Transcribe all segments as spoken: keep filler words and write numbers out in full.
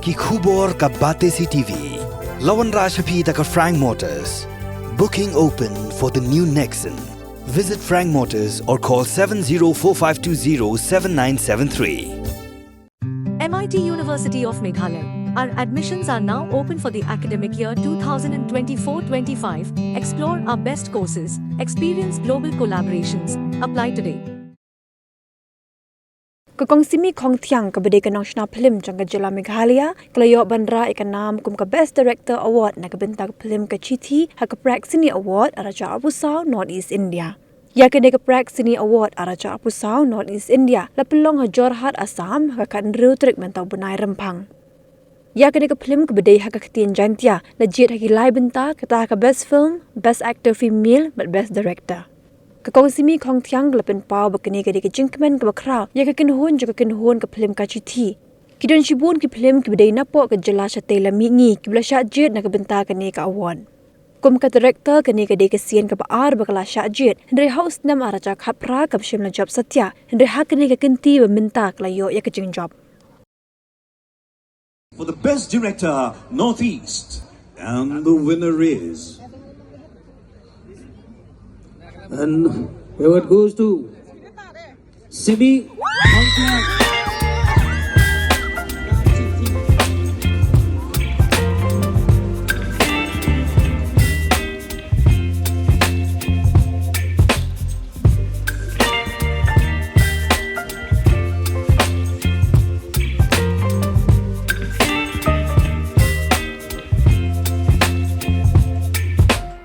Ki khubor ka Batesi TV. La wanrah sha phi da ka Frank Motors. Booking open for the new Nexon. Visit Frank Motors or call seven zero four five two zero seven nine seven three. M I T University of Meghalaya. Our admissions are now open for the academic year two thousand twenty-four twenty-five. Explore our best courses, experience global collaborations. Apply today. Ka Kong Simi Khongthiang kaba dei ka nongshna phlim jong ka jylla Meghalaya ka la ïoh ban rah ïa ka nam kum ka Best Director Award na ka bynta ka phlim Ka Chithi ha ka Prek Cine Award ar hajar arphew saw North East India. Ïa kane ka Prek Cine Award ar hajar arphew saw North East India la pynlong ha Jorhat, Assam ha ka khathynriew tarik mynta u bnai Rymphang. Ïa kane ka phlim kaba dei ha ka ktien Jaintia la jied ha ki lai bynta, kata ha ka Best Film, Best Actor Female bad Best Director. Ka Kong Simi Khongthiang ka la pynpaw ba kane ka dei ka jingkmen kaba khraw ïa ka kynhun jong ka kynhun ka phlim Ka Chithi. Ki don shibun ki phlim kiba dei napoh ka jylla shatei la mihngi kiba la shah jied na ka bynta kane ka award. Kum ka director, kane ka dei ka sien kaba ar ba ka la shah jied, hynrei ha u snem ar hajar khatphra kam shym la jop satia, hynrei ha kane ka kynti ba mynta ka la ïoh ïa ka jingjop. For the best director, Northeast. And the winner is. And here it goes to Simi.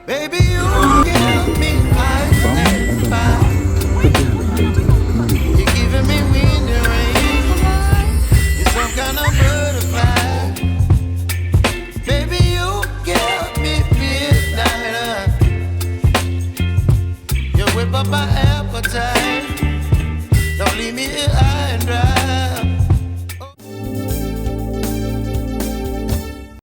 Baby, you give me ice and fire. You're giving me wind and rain. You're some kind of butterfly. Baby, you give me midnight. You whip up my appetite. Don't leave me here high